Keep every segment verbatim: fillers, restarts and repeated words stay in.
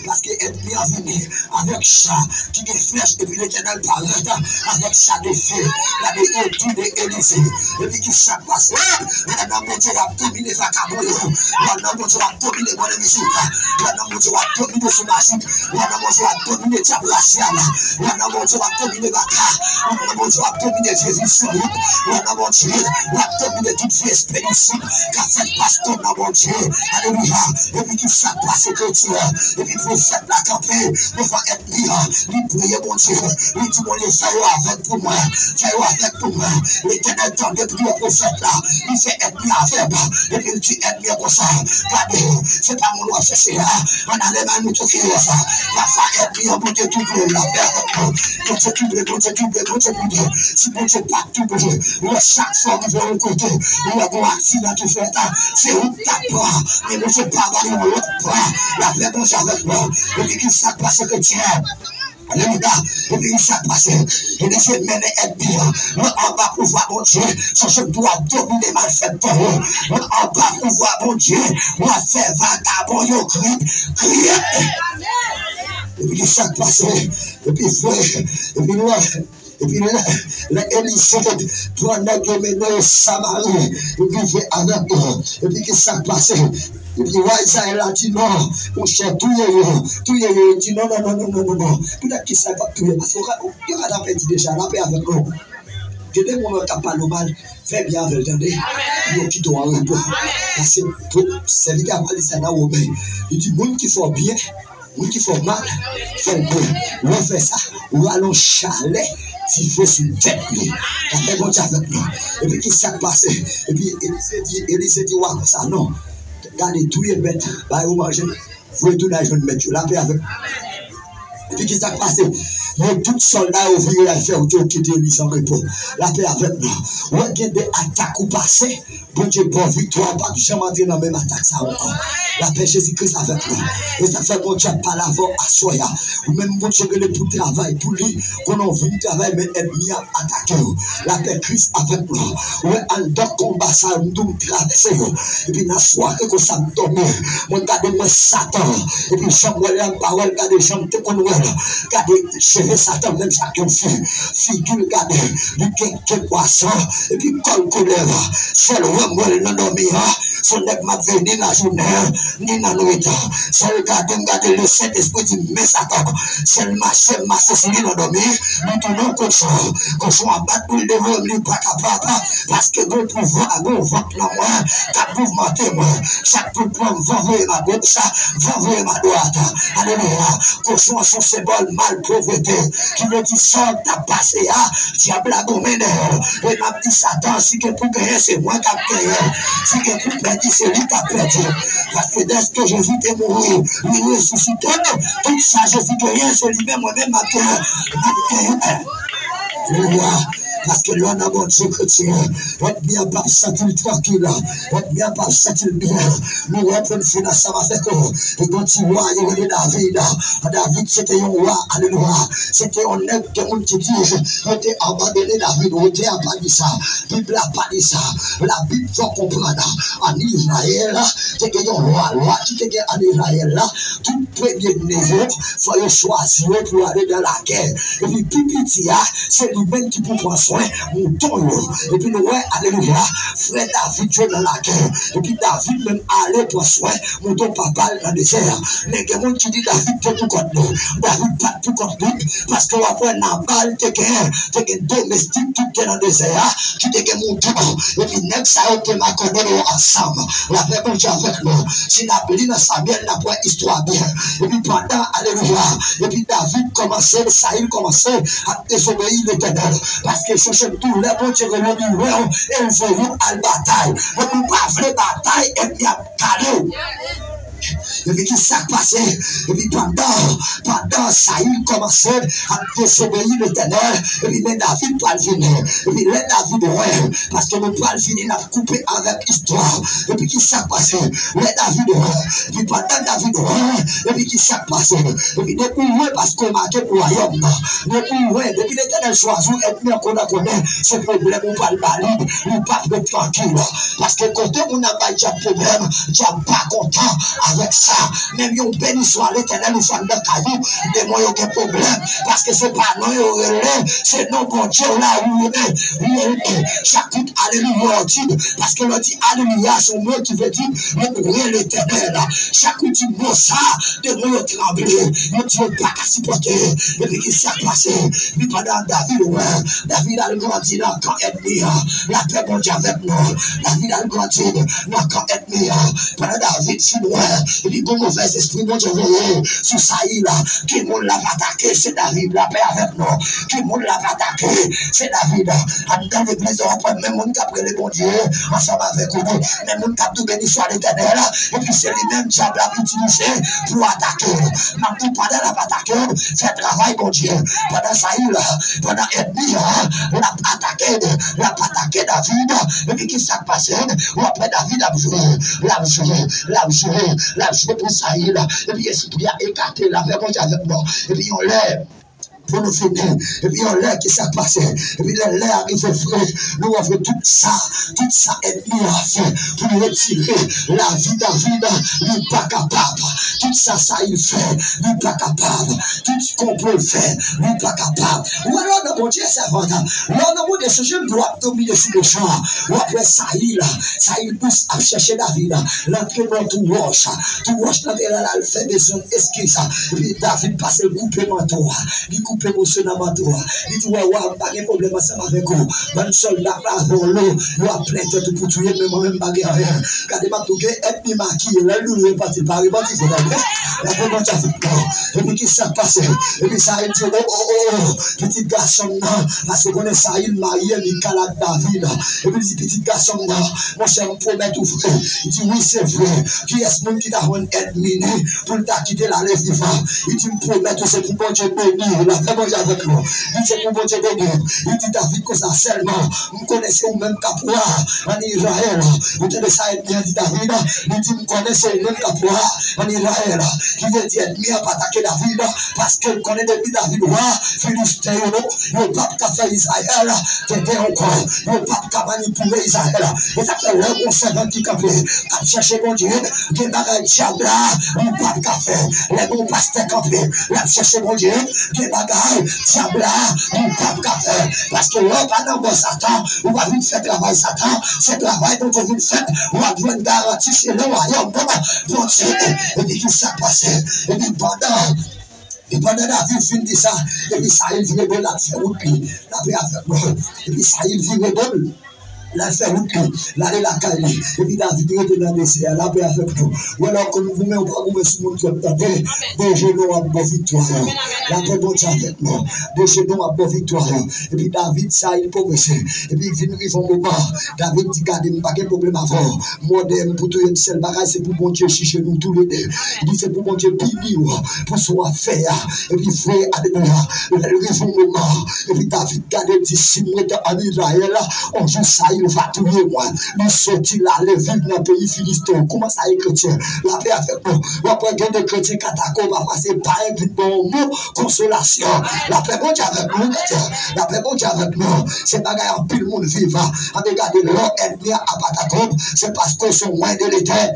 Paske ènmi an vini avèk cha ki gen flèch, epi Letènèl parèt avèk cha de fe. Gade, otou de Elize. Epi ki sa k pase? Lè nan Bondye w ap domine vakabon yo. Lè nan Bondye w ap domine mwen nan mizik. Lè nan Bondye w ap domine sou maji. Lè nan Bondye w ap domine dyab rasyal. Lè nan Bondye w ap domine baka. Lè nan Bondye w ap domine vye vizyon yo. Lè nan Bondye w ap domine tout vye espirisim k ap fè pastè nan Bondye. Alelouya. Epi ki sa k pase, kretyen? Epi pwofèt la kanpe devan ènmi an. Li priye Bondye. Li di, Bondye, fè yo avèg pou mwen. Fè yo avèg pou mwen. Letènèl tande priyè pwofèt la. Li fè ènmi an avèg. Epi li di ènmi an konsa, gade, se pa moun w ap chèche a. Ann ale bay moun ki yo sa. Pafwa ènmi an, Bondye touble l, lapè avèk nou. Bondye touble, Bondye touble, Bondye touble. Si Bondye pa t touble, lè chak fwa w rive yon kote, ou wè gon aksidan ki fèt, se ou k t ap pran. Men Bondye pa ba nou lòt pran. Lapè Bondye avèk nou. Epi ki sa k pase, kretyen? Alelouya. Epi ki sa k pase? Epi se mennen ènmi an. Mwen anba pouvwa Bondye. Chèche pou w ap domine malfektè yo. Mwen anba pouvwa Bondye. W ap fè vakabon yo kri, kriye. Epi ki sa k pase? Epi vre. Epi lè, epi lè, lè Elize pran nèg yo mennen yo Samari, epi vre avèk yo. Epi ki sa k pase? Epi wa Izrayèl la di non, monchè, touye yo, touye yo. Yo di non, non, non, non, non, non, non. Poutèt ki sa yo p ap touye? Paske yo ka, yo ka ta pèdi deja, lapè avèk nou. Gen de moun k ap pale w mal, fè byen avè l, tande. Pou yo kite w an repo. Paske pou sèvitè a pale sa nan Women, li di moun ki fè w byen, moun ki fè w mal, fè l byen. Lè w fè sa, ou al yon chalè dife sou tèt li. Lapè Bondye avèk nou. Epi ki sa k pase? Epi Elize di, Elize di wa konsa, non. Gade, touye bèt, ba yo manje. Voye tounen al jwenn mèt yo. Lapè avèk nou. Epi ki sa k pase? Yo tout sòlda yo vire al fè wout yo, kite Elize an repo. Lapè avèk nou. Ou wè gen de atak ou pase, Bondye ba w viktwa, ou p ap janm antre nan menm atak sa a ankò. Lapè Jezi Kris avèk nou. E sa k fè Bondye ap pale avè w aswè a. Ou menm Bondye rele pou travay pou li. Konnen w vin travay, men ènmi a atake w. Lapè Kris avèk nou. Ou wè anndan konba sa yo, m di w m travèse yo. Epi nan sware konsa m dòmi, mwen gade mwen Satan. Epi jan m wè l la, m pa wè l, gade jan m te konn wè l. Gade cheve Satan menm jan ak yon fi. Figi l gade, li gen ke pwason. Epi kò l koulèv. Sèl wè m wè l nan dòmi an. Se yon nèg m ap veye ni nan jounen, ni nan nwit. Sèl gade m gade, Lesentespri di m, men Satan. Sèl mache m mache sou li nan dòmi, li tounen yon kochon. Kochon an bat boul devan m, li pa kapab, paske gen pouvwa, gen vant nan mwen k ap mouvmante mwen. Chak kout pwen m, van voye m agoch, van voye m adwat. Alelouya. Kochon an se yon senbòl malpwòpte, ki vle di sa w t ap pase a, dyab la gon mennen. E m ap di Satan, si gen pou genyen, se mwen k ap genyen. Si gen pou pèdi, se li k ap pèdi. Paske dèske Jezi te mouri, li resisite, tout sa Jezi genyen, se li menm, mwen menm, m ap genyen. M ap genyen. Alelouya. Paske lè w nan Bondye, kretyen, ènmi an p ap santi l trankil. Ènmi an p ap santi l byen. Nou wè pou n fin ansanm avèk ou. E gon ti wa yo rele David. David se te yon wa, alelouya. Se te yon nèg, gen moun ki di yo te abandone David. Wote a pa di sa. Bib la pa di sa. Labib fè w konprann. Ann Izrayèl, te gen yon lwa. Lwa ki te gen ann Izrayèl la, tout premye ne yo, fò yo chwazi yo pou ale nan lagè. Epi pi piti a, se li menm ki pou pran swen mouton yo. Epi nou wè, alelouya, frè David yo nan lagè. Epi David menm ale pran swen mouton papa l nan dezè a. Men gen moun ki di David te pou kont li. David pa t pou kont li, paske w ap wè Nabal te gen, te gen domestik, tout te nan dezè a, ki te gen mouton. Epi nèg sa yo te makònen yo ansanm. Lapè Bondye avèk nou. Si n ap li nan Samyèl, n ap wè istwa byen. Epi pandan, alelouya, epi David kòmanse, Sayil kòmanse ap dezobeyi Letènèl. Paske chèche tou, lè Bondye rele w, li wè w, e l voye w al batay. Men ou pa vle batay, ènmi ap kale w. Epi ki sa k pase? Epi pandan, pandan Sayil kòmanse ap dezobeyi Letènèl, epi men David pral vini. Epi lè David wè, paske nou pral vini, n ap koupe avèk istwa. Epi ki sa k pase? Lè David wè, epi pandan David wè, epi ki sa k pase? Epi depi w wè, paske w make pou wayòm nan. Depi w wè, depi Letènèl chwazi w, ènmi an konnen, konnen se pwoblèm ou pral ba li, li p ap ret trankil. Paske kote moun ap bay dyab pwoblèm, dyab pa kontan avèk sa. Menm yon beniswa Letènèl ou fè anndan kay ou, demon yo gen pwoblèm, paske se pa non yo rele, se non Bondye w la ou rele, ou rele. Chak kout alelouya w di, paske lè w di alelouya, se yon mo ki vle di louwe Letènèl. Chak ou di mo sa, demon yo tranble, yo di yo pa ka sipòte. Epi ki sa k pase? Epi pandan David wè, David al grandi nan kan ènmi an. Lapè Bondye avèk nou. David al grandi nan kan ènmi an. Pandan David fin wè, li gon movèz espri Bondye voye sou Sayil. Ki moun l ap atake? Se David. Lapè avèk nou. Ki moun l ap atake? Se David. Anndan legliz, w ap wè menm moun k ap rele Bondye ansanm avèk ou, menm moun k ap di w beniswa Letènèl, epi se li menm dyab la ap itilize pou atake w. M ap di w, pandan l ap atake w, fè travay Bondye. Pandan Sayil, pandan ènmi an, l ap atake, l ap atake David. Epi ki sa k pase? W ap wè David ap jwe, l ap jwe, l ap jwe, l ap jwe pou Sayil. Epi espri a ekate, lapè Bondye avèk nou. Epi yon lè, pou nou fini, epi yon lè ki sa k pase? Epi lè, lè a rive vre, nou wè vre tout sa, tout sa ènmi an fè pou l retire lavi David, li pa kapab. Tout sa Sayil fè, li pa kapab. Tout konplo l fè, li pa kapab. Ou wè lè w nan Bondye, sèvant, lè w nan Bondye, sonje m di w ap domine sou mechan an. W ap wè Sayil, Sayil pous ap chèche David. L antre nan tou wòch. Tou wòch nan te la, l al fè bezwen l, eskiz. Epi David pase, l koupe manto a. Li koupe moso nan manto a. Li di, wè, wa, m pa gen pwoblèm ansanm avèk ou. Bann sòlda m lave w lo, yo ap plen tèt ou pou touye m, men mwen menm m pa gen anyen. Gade, m ap tou gen ènmi makiye, lè l di l repanti, l pa repanti, fò tande. Lapè Bondye avèk nou. Epi ki sa k pase? Epi Sayil di, o, o, o, o, pitit gason m nan, paske konnen Sayil marye Mikal ak David. Epi li di, pitit gason m nan, monchè, m pwomèt ou vre. Li di, wi, se vre. Kiyès moun ki ta jwenn ènmi li pou l ta kite l ale vivan? Li di, m pwomèt ou, se pou Bondye beni w. Lapè Bondye avèk nou. Li di, se pou Bondye beni w. Li di David konsa, sèlman, m konnen se ou menm k ap wa ann Izrayèl. Ou tande sa ènmi an di David? Li di, m konnen se ou menm k ap wa ann Izrayèl. Ki vle di ènmi an pa atake David, paske l konnen depi David wa, Filisten yo, yo p ap ka fè Izrayèl tenten ankò. Yo p ap ka manipile Izrayèl. E sa k fè lè gon sèvant ki kanpe, k ap chèche Bondye, gen bagay dyab la, li p ap ka fè. Lè gon pastè kanpe, l ap chèche Bondye, gen bagay dyab la, li p ap ka fè. Paske lè w pa nan bò Satan, ou pa vin fè travay Satan, se travay Bondye vin fè, w ap jwenn garanti se nan wayòm Bondye. Epi ki sa k pase? Epi pandan, epi pandan David fin di sa, epi Sayil vire do l, l ap fè wout li. Lapè avèk mwen. Epi Sayil vire do l, l al fè wout li, l ale lakay li. Epi David rete nan dezè a, lapè avèk nou. Ou wè lè w konn goumen, ou pa goumen sou moun twòp, tande. De jenou w ap ba w viktwa yo. Lapè Bondye avèk nou. De jenou w ap ba w viktwa yo. Epi David, Sayil pwogrese. Epi vin rive yon moman, David di, gade, m pa gen pwoblèm avè w. M wè w dèyè m pou touye m, sèl bagay, se pou Bondye jije nou toulede. Li di, se pou Bondye pini w pou sa w ap fè a. Epi vre, alelouya, lè l rive yon moman, epi David gade, di, si m rete ann Izrayèl, yon jou Sayil va touye mwen. Li soti, l ale viv nan peyi Filisten. Kòman sa ye, kretyen? Lapè avèk nou. W ap wè gen de kretyen k atake w, pafwa se pa envit bon yon mo konsolasyon. Lapè Bondye avèk nou, kretyen. Lapè Bondye avèk nou. Se bagay anpil moun viv. Ann gade lè ènmi an ap atake w, se paske w se yon wen de Letènèl.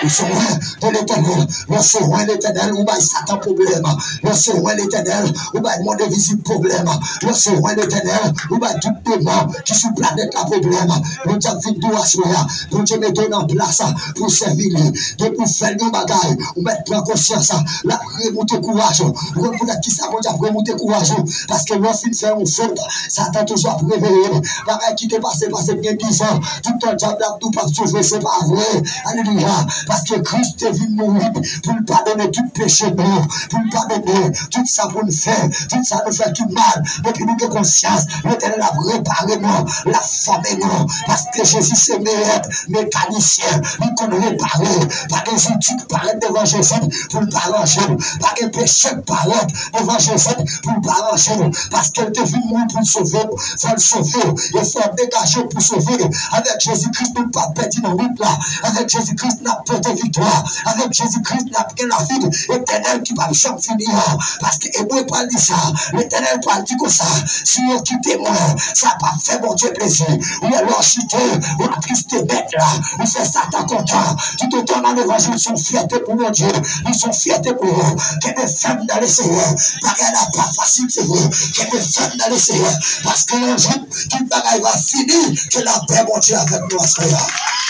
Ou se wen de Letènèl. Lè w se wen Letènèl, ou bay Satan pwoblèm. Lè w se wen Letènèl, ou bay mond envizib pwoblèm. Lè w se wen Letènèl, ou bay tout demon ki sou planèt la pwoblèm. Bondye ap vin di w aswè a, Bondye mete w nan plas pou w sèvi li. Depi w fè l yon bagay, ou mèt pran konsyans, l ap remoute kouraj ou. Ou konn poutèt ki sa Bondye ap remoute kouraj ou? Paske lè w fin fè yon fot, Satan toujou ap reveye l. Bagay ki te pase, pase gen dizan, tout tan dyab la ap di w p ap sove, se pa vre. Alelouya. Paske Kris te vin mouri pou l padone tout peche nou, pou l padone tout sa pou n fè, tout sa nou fè ki mal. Depi nou gen konsyans, Letènèl ap repare nou, l ap fòme nou. Paske Jezi se meyè mekanisyen, li konn repare. Pa gen zouti k parèt devan Jezi pou l pa ranje l. Pa gen peche k parèt devan Jezi pou l pa ranje l. Paske l te vin mouri pou l sove w, fò l sove w. E fò w degaje w pou sove w. Avèk Jezi Kris, nou p ap pèdi nan wout la. Avèk Jezi Kris, n ap pote viktwa. Avèk Jezi Kris, n ap gen lavi etènèl ki p ap janm fini an. Paske Ebre pral di sa, Letènèl pral di konsa, si yo kite mwen, sa p ap fè Bondye plezi. Ou ye lè w chite, ou atriste mèt la, ou fè Satan kontan. Toutotan nan levanjil, se yon fyète pou Bondye, li se yon fyète pou ou. Kenbe fèm nan Leseyè. Bagay la pa fasil, se vre. Kenbe fèm nan Leseyè. Paske yon jou, tout bagay va fini. Ke lapè Bondye avèk nou aswè a.